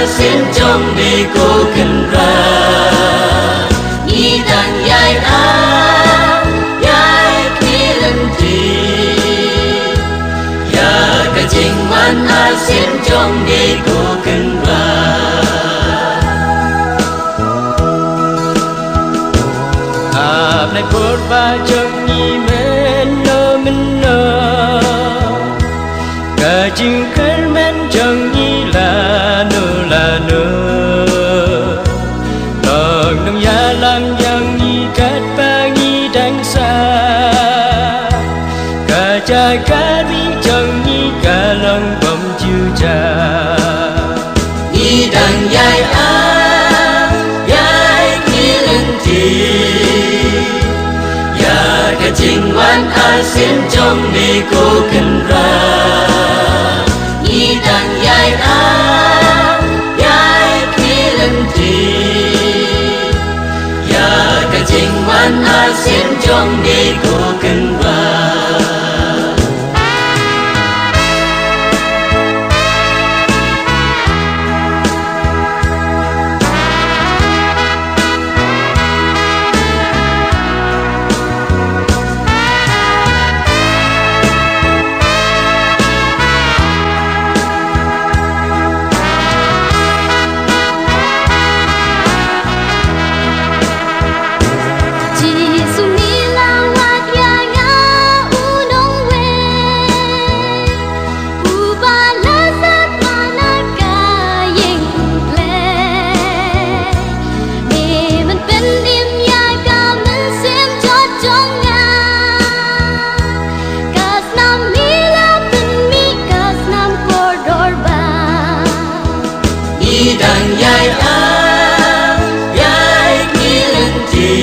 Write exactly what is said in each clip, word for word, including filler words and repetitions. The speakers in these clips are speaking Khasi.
Sien jong me ko Kynrad, ngi dang ïai ai, ïai kyrpad lynti ïa ka jingwan ar sien jong me ko Kynrad. Hap lai por ba jong ngi mynno mynno, ka jingkyrmen jong ngi lano lano. Long nongïalam ïa ngi katba ngi dang sah, ka jaka ri jong ngi ka long bymjynjar. Ngi dang ïai ai, ïai kyrpad lynti ïa ka jingwan ar sien jong me ko Kynrad. Ngi dang ïai ai, ïai kyrpad lynti ïa ka jingwan ar sien jong me ko Kynrad. Jisu, ngi la wad ïa nga u nongwei, uba la sat man ha ka ïing u Blei. Me men pynim ïa ka mynsiem jot jong nga, ka snam me la pynmih, ka snam kordor bha. Ngi dang ïai ai, ïai kyrpad lynti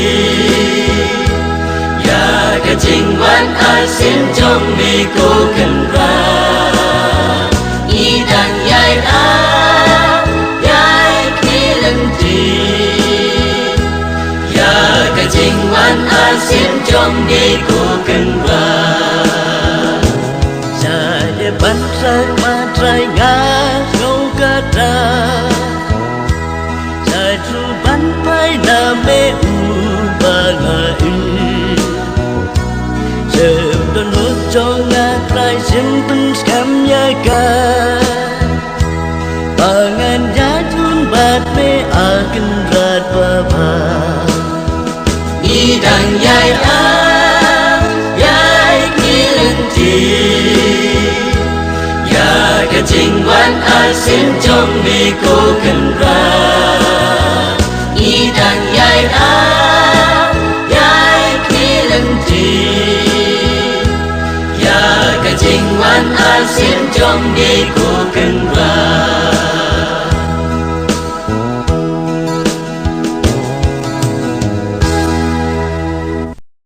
ïa ka jingwan ar sien jong me ko Kynrad. Ngi dang ïai ai, ïai kyrpad lynti ïa ka jingwan ar sien jong me ko Kynrad. Sa ïa ban trei ma Trai nga sngew kata, sa ïa trei ban pynpaw na me uba nga ïeit. Shem dohnud jong nga Trai, shem pynskhem ïa ka, ba ngan ïaid rung bad me, A Kynrad babha. Ngi dang ïai ai, ïai kyrpad lynti ïa ka jingwan ar sien jong me ko Kynrad. Ngi dang ïai ai, ïai kyrpad lynti ïa ka jingwan ar sien jong me ko Kynrad.